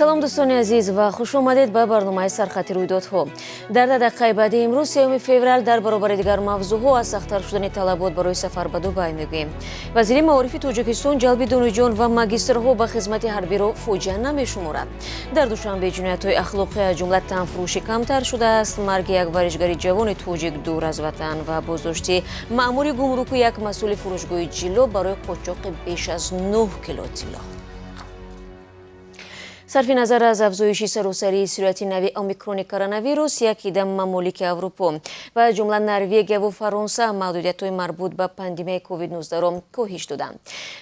Салом, дӯстони азиз, ва хуш омадед ба барномаи Сархати рӯйдодҳо. Дар дақиқаи баъди имрӯз, 3 феврал, дар баробари дигар мавзӯъҳо аз сахттар шудани талабот барои сафар ба Дубай мегӯем. Вазири маорифи Тоҷикистон ҷалби донишҷӯён ва магистрҳо ба хизмати ҳарбиро фоҷиа намешуморад. Дар Душанбе ҷиноятҳои ахлоқӣ, аз ҷумла танфурӯшӣ, камтар шудааст. Марги як варзишгари ҷавони тоҷик дур аз ватан ва боздошти маъмури гумруку як масъули фурӯшгоҳи ҷилло барои қочоқи беш аз 9 кило тилло. Сарфи назар аз афзоиши саросарии сирояти нави омикрони коронавирус, як идда мамолики Аврупо ва аз ҷумла Норвегияву Фаронса маҳдудиятҳои марбут ба пандемияи COVID-19-ро коҳиш доданд.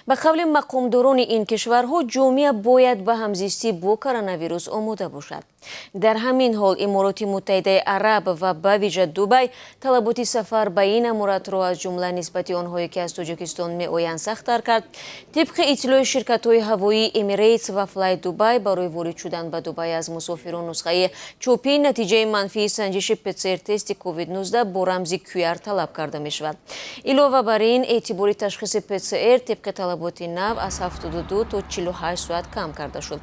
Ба қавли мақомдорони ин кишварҳо, ҷомеа бояд ба ҳамзистӣ бо коронавирус омода бошад. Дар ҳамин ҳол, Имороти Муттаҳидаи Араб ва ба вижа Дубай талаботи сафар ба ин аморатро, аз ҷумла нисбати онҳое, ки аз Тоҷикистон меоянд, сахттар кард. Тибқи иттилои ширкатҳои ҳавоии Эмирейтс ва Флай Дубай, барои ворид шудан ба Дубай аз мусофирон нусхаи чопии натиҷаи манфии санҷиши ПЦР тести COVID-19 бо рамзи QR талаб карда мешавад. Илова бар ин, эътибори ташхиси ПЦР тибқи талаботи нав аз 72 то 48 соат кам карда шуд.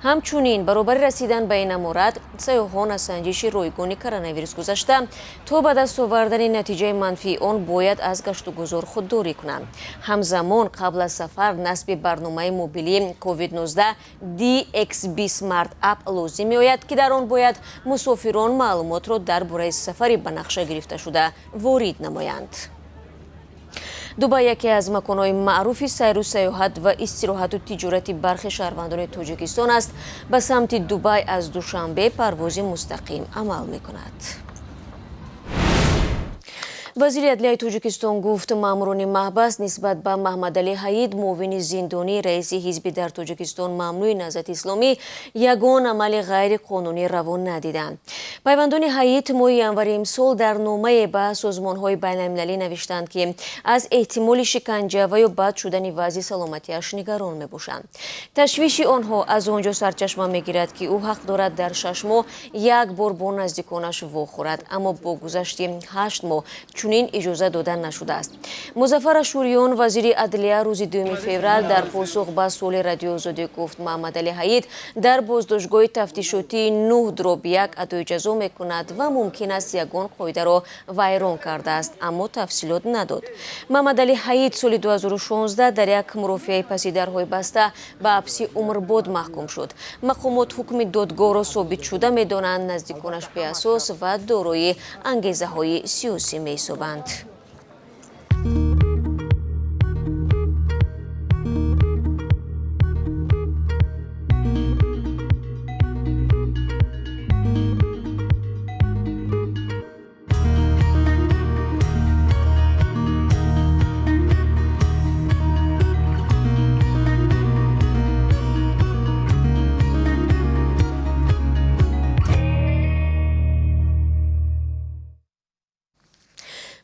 Ҳамчунин, баробари расидан ба ин аморат, сайёҳон аз санҷиши ройгони коронавирус гузашта, то ба даст овардани натиҷаи манфии он бояд аз гаштугузор худдорӣ кунанд. Ҳамзамон, қабл аз сафар насби барномаи мобилии COVID-19 DXB Smart App лозим меояд, ки дар он бояд мусофирон маълумотро дар бораи сафари ба нақша гирифташуда ворид намоянд. Дубай яке аз маконҳои маъруфи сайру сайёҳат ва истироҳату тиҷорати бархе шаҳрвандони Тоҷикистон аст. Ба самти Дубай аз Душанбе парвози мустақим амал мекунад. Вазири адлияи Тоҷикистон гуфт, маъмурони маҳбас нисбат ба Маҳмадалӣ Ҳаид, муовини зиндонии раиси ҳизби дар Тоҷикистон мамнӯи Наҳзати Исломӣ, ягон амали ғайриқонунӣ раво надиданд. Пайвандони Ҳаид моҳи январи имсол дар номае ба созмонҳои байналмилалӣ навиштанд, ки аз эҳтимоли шиканҷа ва ё бад шудани вазъи саломатиаш нигарон мебошанд. Ташвиши онҳо аз он ҷо сарчашма мегирад, ки ӯ ҳақ дорад дар 6 моҳ як бор бо наздиконаш вохӯрад, аммо бо гузашти 8 моҳ чунин иҷоза дода нашудааст. Музаффар Ашӯриён, вазири адлия, рӯзи 2 феврал дар посух ба суоли Радиоозодӣ гуфт, Маҳмадалӣ Ҳаид дар боздоштгоҳи тафтишотии 9/1 адои ҷазо мекунад ва мумкин аст ягон қоидаро вайрон кардааст, аммо тафсилот надод. Маҳмадалӣ Ҳаид соли 2016 дар як мурофиаи паси дарҳои баста ба ҳабси умрбод маҳкум шуд. Мақомот ҳукми додгоҳро собитшуда медонанд, наздиконаш беасос ва дорои ангезаҳои сиёсӣ меҳисобанд.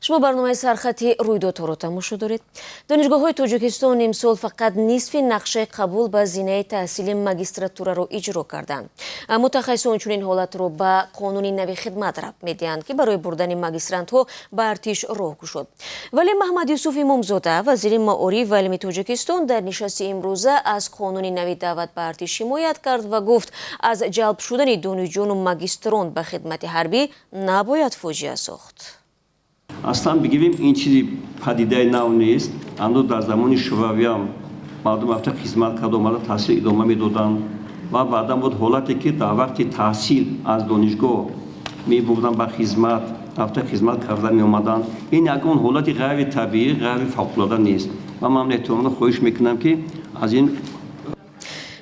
Шумо барномаи Сархати рӯйдодҳоро тамошо доред. Донишгоҳҳои Тоҷикистон имсол фақат нисфи нақшаи қабул ба зинаи таҳсили магистратураро иҷро карданд. Мутахассисон чунин ҳолатро ба қонуни нави хидмат рабт медиҳанд, ки барои бурдани магистрантҳо ба артиш роҳ кушод. Вале Маҳмад Юсуф Имомзода, вазири маориф ва илми Тоҷикистон, дар нишасти имрӯза аз қонуни нави даъват ба артиш ҳимоят кард ва гуфт, аз ҷалб шудани донишҷӯёну магистрон ба хидмати ҳарбӣ набояд фоҷиа сохт. Аслан бигирем, ин чизи падидаи нав нест. Андо дар замони Шӯравиам мардум рафта хизмат карда омада, таҳсил идома медоданд ва баъдан буд ҳолате, ки дар вақти таҳсил аз донишгоҳ мебурданд ба хизмат, рафта хизмат карда меомаданд. Ин ягон ҳолати ғайритабиӣ, ғайрифавқулода нест ва ман эҳтиромона хоҳиш мекунам, ки аз ин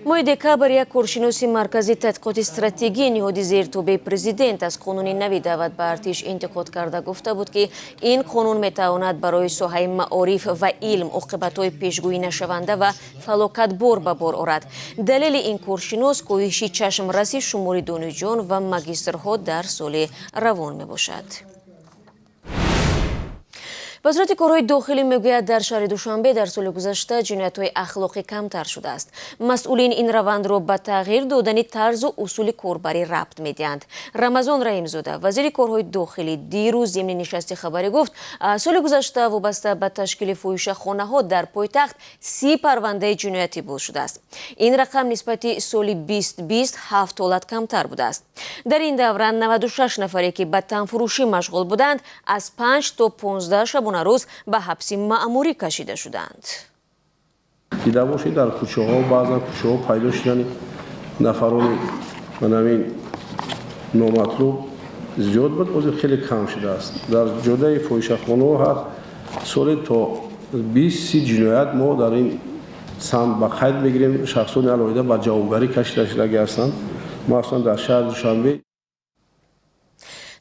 Моҳи декабр як коршиноси Маркази тадқиқоти стратегии ниҳоди зертобеи президент аз қонуни нави даъват ба артиш интиқод карда гуфта буд, ки ин қонун метавонад барои соҳаи маориф ва илм оқибатҳои пешгӯӣ нашаванда ва фалокатбор ба бор орад. Далели ин коршинос коҳиши чашмраси шумори донишҷӯён ва магистрҳо дар соли равон мебошад. Вазорати корҳои дохилӣ мегӯяд, дар шаҳри Душанбе дар соли гузашта ҷиноятҳои ахлоқӣ камтар шудааст. Масъулин ин равандро ба тағйир додани тарзу усули корбарӣ рабт медиҳанд. Рамазон Раҳимзода, вазири корҳои дохилӣ, дирӯз зимни нишасти хабарӣ гуфт, соли гузашта вобаста ба ташкили фоҳишахонаҳо дар пойтахт 30 парвандаи ҷиноятӣ боз шудааст. Ин рақам нисбати соли 2020 ҳафт ҳолат камтар будааст. Дар ин давра 96 нафаре, ки ба танфурӯшӣ машғул буданд, аз 5 то 15 шабонарӯз ба ҳабси маъмурӣ кашида шуданд. Дида бошед, дар кӯчаҳо, баъзан кӯчаҳо пайдо шудани нафарони манамин номатлуб зиёд буд, ҳозир хеле кам шудааст. Дар ҷодаи фоҳишахонаҳо ҳар соле то 20-30 ҷиноят мо дар ин самт ба қайд мегирем. Шахсони алоҳида ба ҷавобгарӣ кашида шудагӣ ҳастанд, махсусан дар шаҳри Душанбе.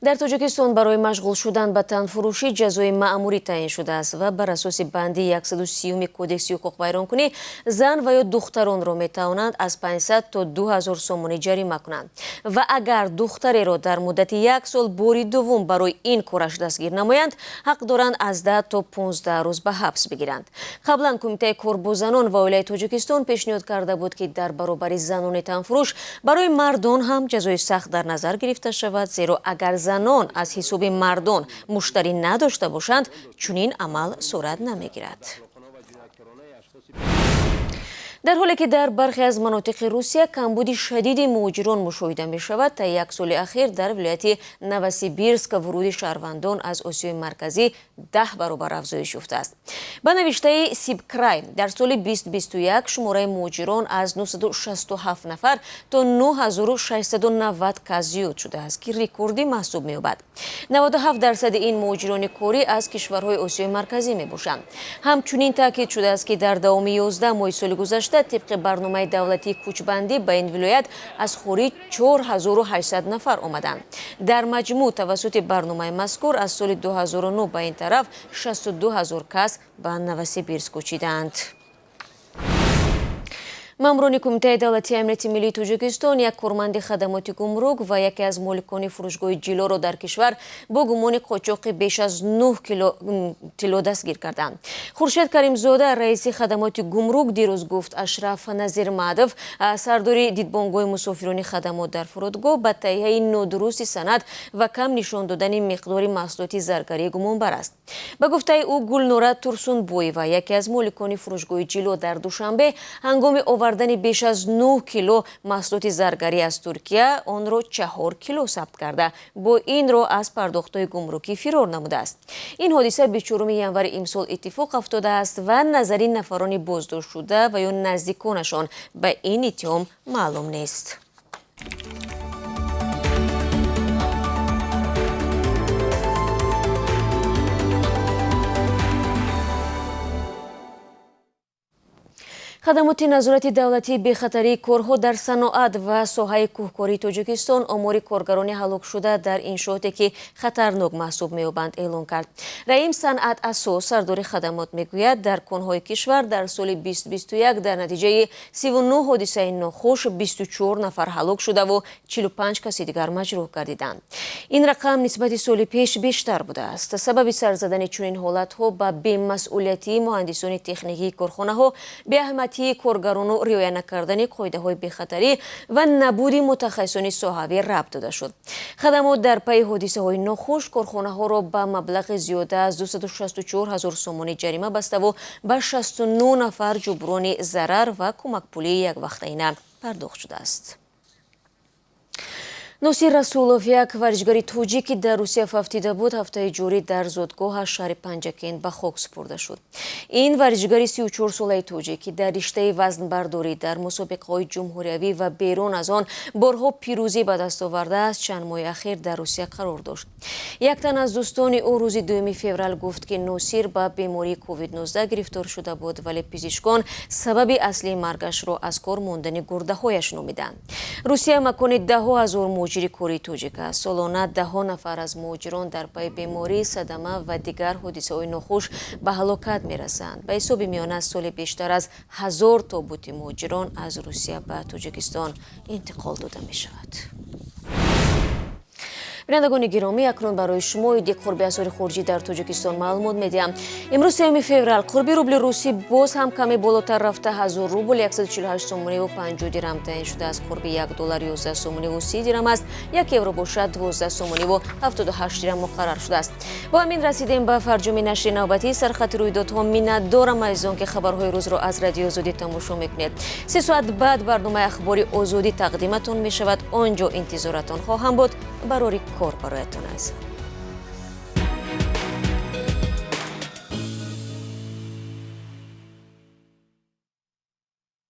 Дар Тоҷикистон барои машғул шудан ба танфурӯшӣ ҷазои маъмурӣ таъин шудааст ва бар асоси банди 130 Кодекси ҳуқуқвайронкунӣ зан ва ё духтаронро метавонанд аз 500 то 2000 сомонӣ ҷарима кунанд ва агар духтареро дар муддати як сол бори дуввум барои ин кораш дастгир намоянд, ҳақ доранд аз 10 то 15 рӯз ба ҳабс бигиранд. Қаблан Кумитаи кор бо занон ва оилаи Тоҷикистон пешниҳод карда буд, ки дар баробари занони танфурӯш барои мардон ҳам ҷазои сахт дар назар гирифта шавад, зеро агар занон аз ҳисоби мардон муштарӣ надошта бошанд, чунин амал сурат намегирад. Дар ҳоле ки дар бархе аз манотиқи Русия камбуди шадиди муҳоҷирон мушоҳида мешавад, та як соли ахир дар вилояти Новосибирск вуруди шаҳрвандон аз Осиёи Марказӣ 10 баробар афзоиш ёфтааст. Ба навиштаи Сибкрай, дар соли 2021 шумораи муҳоҷирон аз 967 нафар то 9690 кас зиёд шудааст, ки рекордӣ маҳсуб меёбад. 97% ин муҳоҷирони корӣ аз кишварҳои Осиёи Марказӣ мебошанд. Ҳамчунин таъкид шудааст, ки дар давоми 11 моҳи соли гузашта тибқи барномаи давлатии кӯчбандӣ ба ин вилоят аз хориҷ 4800 нафар омаданд. Дар маҷмӯъ тавассути барномаи мазкур аз соли 2009 ба ин тараф 62 ҳазор кас ба Новосибирск кӯчидаанд. Маъмурони Кумитаи давлатии амнияти миллии Тоҷикистон як корманди хадамоти гумрук ва яке аз моликони фурӯшгоҳи ҷилоро дар кишвар бо гумони қочоқи беш аз 9 кило тилло дастгир карданд. Хуршед Каримзода, раиси хадамоти гумрук, дирӯз гуфт, Ашраф Назирмадов, сардори дидбонгоҳи мусофирони хадамот дар фурудгоҳ, ба таҳияи нодурусти санад ва кам нишон додани миқдори маҳсулоти заргарӣ гумонбар аст. Ба гуфтаи ӯ, Гулнора Турсунбоева, яке аз моликони фурӯшгоҳи ҷило дар Душанбе, ҳангоми овардани беш аз 9 кило маҳсулоти заргарӣ аз Туркия онро 4 кило сабт карда, бо ин роҳ аз пардохтҳои гумрукӣ фирор намудааст. Ин ҳодиса 24 январи имсол иттифоқ афтодааст ва назари нафарони боздоштшуда ва ё наздиконашон ба ин иттиҳом маълум нест. Хадамоти назорати давлатии бехатарии корҳо дар саноат ва соҳаи кӯҳкории Тоҷикистон омори коргарони ҳалокшуда дар иншооте, ки хатарнок маҳсуб меёбанд, эълон кард. Раим Санъат Асос, сардори хадамот, мегӯяд, дар конҳои кишвар дар соли 2021 дар натиҷаи 39 ҳодисаи нохуш 24 нафар ҳалок шудаву 45 каси дигар маҷрӯҳ гардиданд. Ин рақам нисбати соли пеш бештар будааст. Сабаби сар задани чунин ҳолатҳо ба бемасъулиятии муҳандисони техникии корхонаҳо, беаҳамиятии коргарону риоя накардани қоидаҳои бехатарӣ ва набуди мутахассисони соҳавӣ рабт дода шуд. Хадамот дар пайи ҳодисаҳои нохуш корхонаҳоро ба маблағи зиёда аз 264 ҳазор сомонӣ ҷарима баставу ба 69 нафар ҷуброни зарар ва кӯмакпулии яквақтаина пардохт шудааст. Носир Расулов, як варзишгари тоҷик, ки дар Русия фавтида буд, ҳафтаи ҷорӣ дар зодгоҳаш шаҳри Панҷакент ба хок супурда шуд. Ин варзишгари 34-солаи тоҷик, ки дар риштаи вазнбардорӣ дар мусобиқаҳои ҷумҳуриявӣ ва берун аз он борҳо пирӯзӣ ба даст овардааст, чанд моҳи ахир дар Русия қарор дошт. Як тан аз дӯстони ӯ рӯзи 2 феврал гуфт, ки Носир ба бемории COVID-19 гирифтор шуда буд, вале пизишкон сабаби аслии маргашро аз кор мондани гурдаҳояш номиданд. Русия макони даҳҳо ҳазор муҳоҷири кории тоҷик аст. Солона даҳҳо нафар аз муҳоҷирон дар пайи беморӣ, садама ва дигар ҳодисаҳои нохуш ба ҳалокат мерасанд. Ба ҳисоби миёна соли бештар аз 1000 тобути муҳоҷирон аз Русия ба Тоҷикистон интиқол дода мешавад. Бинандагони гиромӣ, акнун барои шумо оиди қурби асъори хориҷӣ дар Тоҷикистон маълумот медиҳам. Имрӯз, 3 феврал, қурби рубли русӣ боз ҳам каме болотар рафта, 1000 рубл 148 сомониву 50 дирам таъин шудааст. Қурби 1 доллар 11 сомониву 30 дирам аст, 1 евро бошад 12 сомониву 78 дирам муқаррар шудааст. Бо ҳамин расидем ба фарҷоми нашри навбатии Сархати рӯйдодҳо. Миннатдорам, азизон, ки хабарҳои рӯзро аз Радиои Озодӣ тамошо мекунед. 3 соат баъд барномаи Ахбори Озодӣ тақдиматон мешавад. Он ҷо интизоратон хоҳам буд. Барори кор бароятон, азизон.